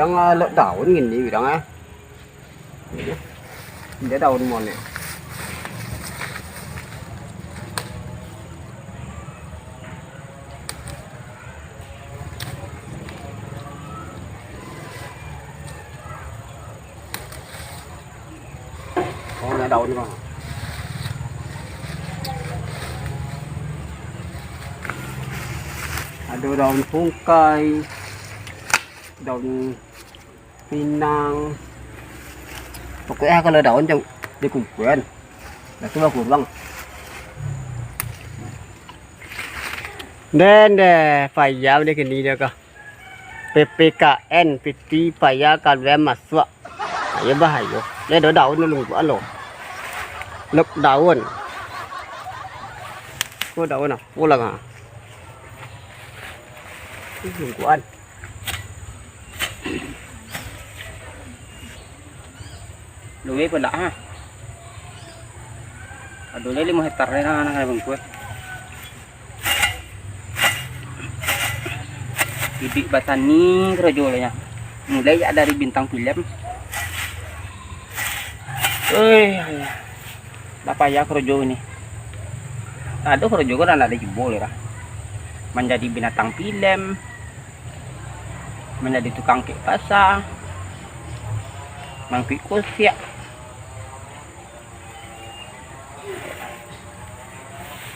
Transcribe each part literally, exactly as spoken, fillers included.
Ngalok daun gini urang, ah. Dia daun monek. Oh, banyak daun, Bang. Ada daun tungkai, daun pinang. Pokoknya kalau daun jauh dikumpulan. Dah tu bakurang. Den deh, payah deh kini dia kah. P P K M, piti payah kaluar masuak. Ayo bah, ayo. Dia ada daun dulu, gua lo. Lockdown. Kau daun apa lah, ha? Ini lingkuan. Luwe pun dak, ha. Aduh, lai limo hektar lai, nah, nah, bungkuh. Iduik batani karajo lah nyo. Mulai jak dari bintang filem. Oi, dah payah karajo ni. Ado karajo ko dah ndak ado jubo lai dah. Manjadi binatang filem, manjadi tukang kek pasa, mangkuik kusiak.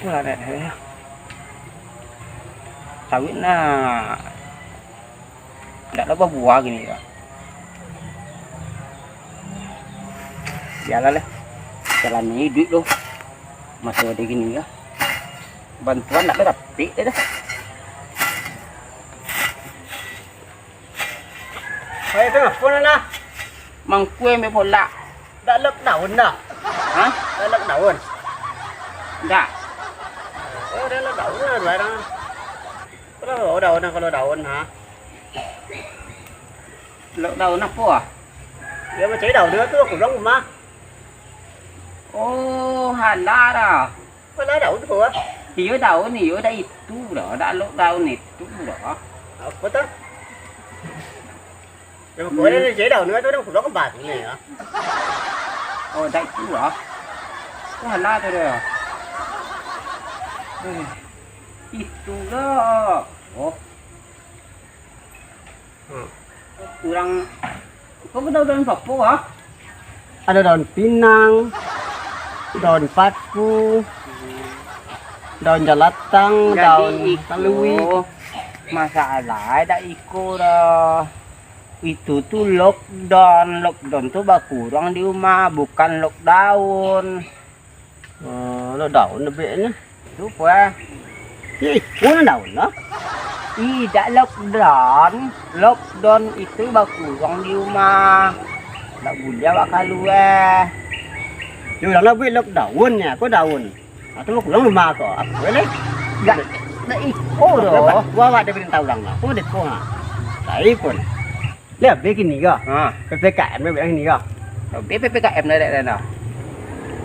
Wah, dah, dah, dah. Sawit nah. Ndak ado babuah gini, Kak. Bialah lah. Jalani iduik tu. Masih ada gini, Kak. Bantuan ndak ado dapek dah. Hai, tu ngapo nah? Mangkue ambil bola. Dak lockdown dah. Hah? Dak lockdown. Dak. Oh, dah lockdown lah dua orang. Kalau daun, kalau daun, ha? Lockdown apo ah? Ya, macam daun dia tu, aku bilang rumah. Oh, halah dah. Mana daun tu, ah? Iyo daun, iyo dah itu dah, dah lockdown itu dah. Apa tu? Yang kau ada cari daun tu, dah pulang kembali ni, ya. Oh, dah itu dah. Halah tu dah. Eh, itu dah. Oh. Hmm. Urang, kau kenal daun papo, ah? Ada daun pinang, daun paku, daun jalatang, jadi daun iko, talui. Masalah dak iko dah. Itu tu lockdown, lockdown tu bakurang di rumah, bukan lockdown. Oh, lockdown lebeknyo. Tu puah. Ya, iko nan daun lah. Ih, dak lockdown. Lockdown itu bakurang di rumah. Dak buliah awak kaluar. Yo, urang lah buek lockdown nyo, ko daun. Atau bakurang rumah ko. Apo lai? Dak, dak iko doh. Wah, awak ado perintah urang lah. Ko deko ha. Lai pun. Lah, be kini ko. Ha. P P K M be kini ko. Be P P K M lah, dek, dah.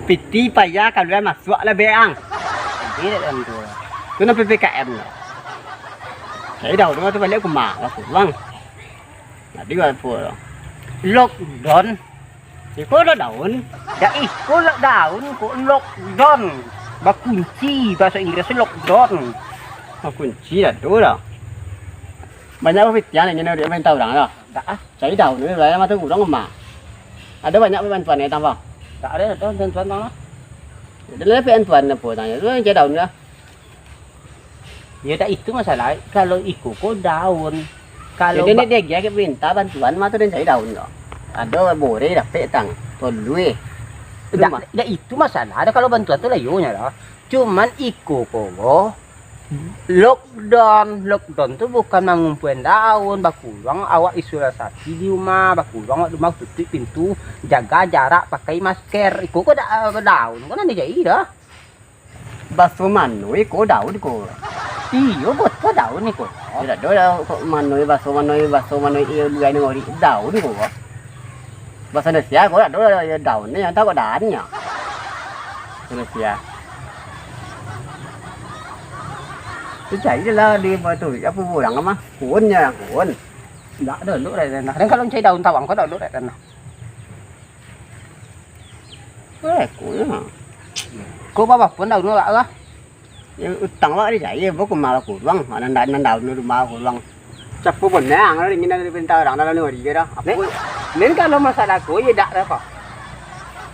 Piti payah kaluar masuak lah, be ang. Be, dek, dah, tu. Tu nan P P K M lah. Jadi dah, tu baliak ka rumah, lah pulang. Jadi, apa? Lockdown. Iko lockdown. Dak iko lockdown, ko lockdown. Bakunci, bahasa Inggris lockdown. Bakunci dah tu dah. Banyak bapitian inyo nak main urang dah. Dak ah. Cari daun ni, lah, mata urang rumah. Ada banyak bantuan ni, tambah. Dak ada, ada bantuan tambah. Ada lah bantuan apa tanya. Tu cari daun lah. Ya, dak itu masalah. Kalau iko ko daun. Kalau jadi ba- ni dia, dia minta bantuan, mah tu dia cari daun ko. Ada boreh dapek tang. Tolui. Dak, dak itu masalah. Ada kalau bantuan tu lah iyo nya lah. Cuman iko ko, lockdown, lockdown tu bukan mangumpuan daun, bakurang awak isolasi di rumah, bakurang awak di rumah tutup pintu, jaga jarak, pakai masker. Iko ko da-, daun ko nan dijai dah. Baso mano iko daun ko? Iyo, baso daun iko. Tidak ada lah kok mano baso mano, baso mano iyo dua ni ngori daun ko. Bahasa Indonesia ko dak ado lah, ya, daun ni, yang tahu kok daun nya. Indonesia. Tu cari lah di apa tu, apa urang mah? Kun nya, kun. Ndak dulu dek tanah. Dan kalau mancari daun tawang ko dulu dek tanah. Eh, ko yo. Ko baa pun daun ko lah. Ya, utang awak dicari, baa ka rumah bakuruang. Nan da-, nan daun tu rumah bakuruang. Capo bonang lah, ingin dari pinta urang dalam nagari ko dah. Apo? Nen, nen kalau masalah ko, yo dak ado apo.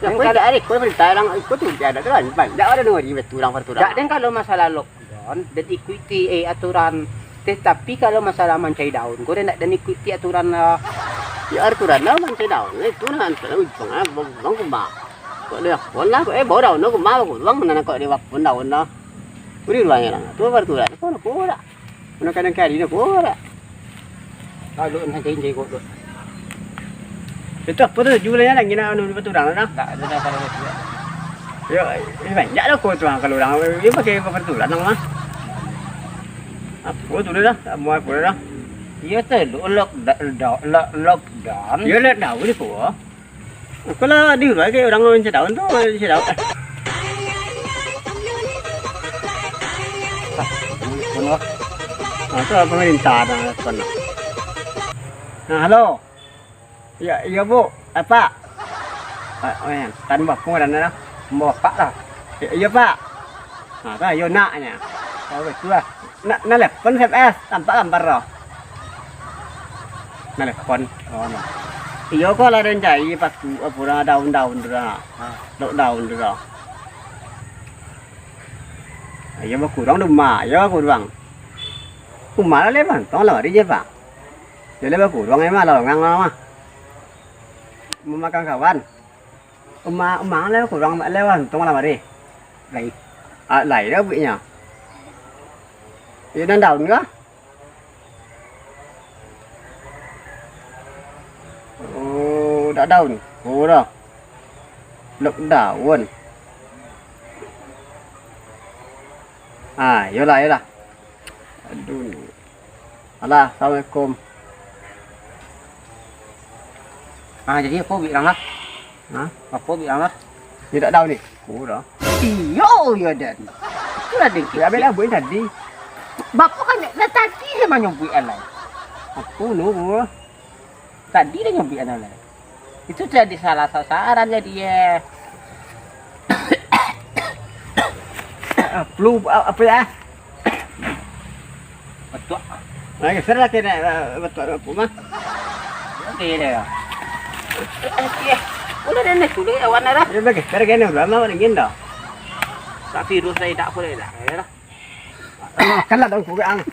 Nen kalau dak ado, ko pinta urang, iko tu dak ado tu kan, banyak ado nagari baturang-baturang. Dak, nen kalau masalah lockdown, den ikuti, eh, aturan. Tetapi kalau masalah mancari daun ko, den dak, den ikuti aturan lah. Ya, aturan lah mancari daun, itu nah, aturan ujung lah, bang, bang, kumbang. Kok dia pun lah, kok, eh, bawa daun tu, kumbang, kumbang, mana kok dia pun daun lah. Uri ruangnya lah, tu baru tu lah, tu nak kurak. Mana kadang kari nak kurak. Kalau nak cari-cari kok tu. Itu apo tu, jualannya lagi nak anu di baturang tu dah? Tak ada dah kalau tu. Ya, eh, banyak lah kau tu, ah, kalau orang, dia pakai baturang lah. Apo tu dah, apo, apo dah. Iya tu, lock, lock, lock, lockdown. Ya, lockdown ni kau. Kau lah di rumah ke orang mancari daun tu, mancari daun. Pun lah. Nah, tu pemerintah dah telepon. Nah, halo. Ya, iya, Bu. Apa? Ah, oh, ya. Tan bapak dah, dah. Bapak lah. Ya, iya, Pak. Nah, kan, yo nak nya. Oh, betul lah. Nak, nak telepon S M S, tampak gambar tu. Nak telepon. Oh, nah. Iyo, ko lah den cari paku, apo dah, daun-daun tu dah. Ha. Lockdown tu dah. Iyo, bakuruang di rumah. Iyo, bakuruang. Rumah lah lewat, tong lah mari je, Pak. Yo lah bakuruang emang lah, orang lah mah. Mamakan kawan. Uma-, umang lah kurang lewat, untuang lah mari. Lai. Ah, lai dah buiknya. Iyo, nan daun kah? Oh, dak daun. Oh, dah. Lockdown. Ah, iyolah, iyolah. Aduh. Alah, assalamualaikum. Ah, jadi apo buik urang lah? Hah? Apo buik urang lah? Indak tahu ni. Kurang. Iyo, iyo, Dan. Itulah, Den. Ya, bela buik tadi. Bapak kan, lah tadi saya manyobuik alai. Apo nu, Bu? Tadi dah nyobuik alai. Itu jadi salah sasaran jadi, eh. Ah, flu, a-, apa ya? Batuk. Nah, geser lah kena, eh, batuk apa mah? Oke deh, ya. Eh, eh, boleh deh, nih, sudah kawan dah. Ya, bagi, geser kena, udah lama dingin dah. Tak virus dah, tak boleh dah, ya dah. Kan lah daun kurang.